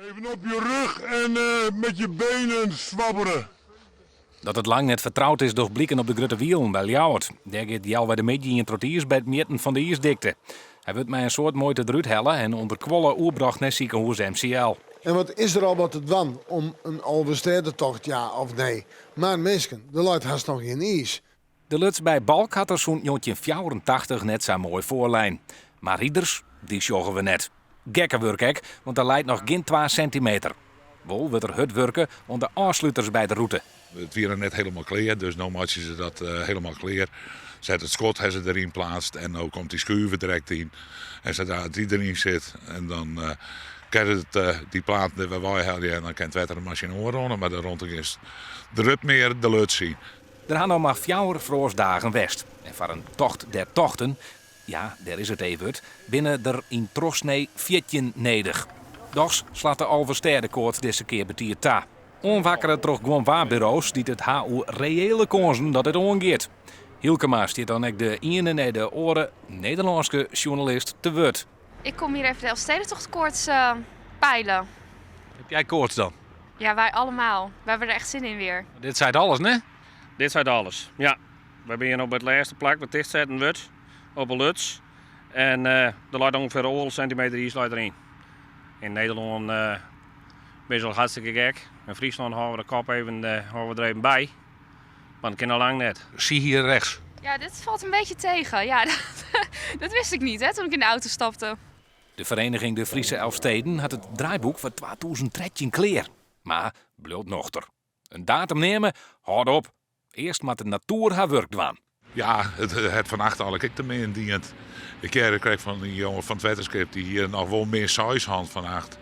Even op je rug en met je benen zwabberen. Dat it lang net fertroud is docht bliken op de Grutte Wielen by Ljouwert. Dêr giet healwei de middei ien troch it iis by it mjitten fan de iisdikte. Hy wurdt mei in soad muoite derút helle en ûnderkuolle oerbrocht nei sikehûs MCL. En wat is der al wat te dwaan om in Alvestêdetocht, ja of nee? Mar minsken, der leit hast noch gjin iis. De Luts by Balk hat der sûnt 1984 net sa moai foarlein. Mar riders, dy sjogge we net. Gekkewurk ek, want der leit noch gjin twa sintimeter. Wol wurdt der hurd wurke oan de ôfsluters by de rûte. It wie noch net helemaal klear, dus no meitsje se dat helemaal klear. Se it skot ha se deryn pleatst en no komt dy skuver direkt yn. En sadra dy deryn sit, en dan kin it dy platen der wer weihelje en dan kin it wetter de masine oanrûne, mar de rûnte giest der mear de Luts yn. Der ha noch mar fjouwer froastdagen west en foar in tocht der tochten, ja, dêr is it E-wurd, binne der yn trochsnee 14 nedich. Dochs slacht de Alvestêdekoarts dizze kear betiid ta. Oanwakkere troch guon waarburo's dy't it ha oer reële kânsen dat it oangiet. Hylkema stiet dan ek de iene nei de oare Nederlânske sjoernalist te wurd. Ik kom hier even de Elfstedentochtkoorts peilen. Heb jij koorts dan? Ja, wij allemaal. We hebben er echt zin in weer. Dit seit alles, ne? Dit seit alles, ja. Wy binne op it lêste plak wat tichtsetten wurdt, op 'e Luts. En der leit ûngefear oardel sintimeter iis leit deryn. Yn Nederlân binne se al hartstikke gek. In Fryslân hâlde we de kop even, hâlde we der even by. Maar dat kin al lang net. Zie hier rechts. Ja, dit valt een beetje tegen. Ja, dat wist ik niet, hè, toen ik in de auto stapte. De Vereniging De Friese Elfsteden hat it draaiboek foar 2013 klear, mar bliuwt nochter. In datum neame? Hâld op. Earst moat de natoer har wurk dwaan. Ja, it hat fannacht eigenlik ek te min dien. Ik hearde krekt fan dy jonge fan it wetterskip, dy hie noch wol min seis hân fannacht.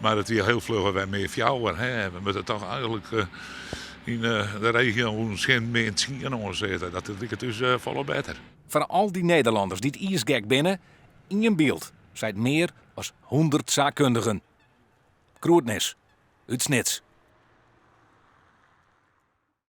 Mar it wie hiel fluch wer min fjouwer. Hè. We moatte toch eigenlik yn de regio tsjin min tsien oan sitte. Dat liket ús folle better. Foar al dy Nederlanners dy't iisgek binne, ien byld seit mear as 100 saakkundigen. Groetnis út Snits.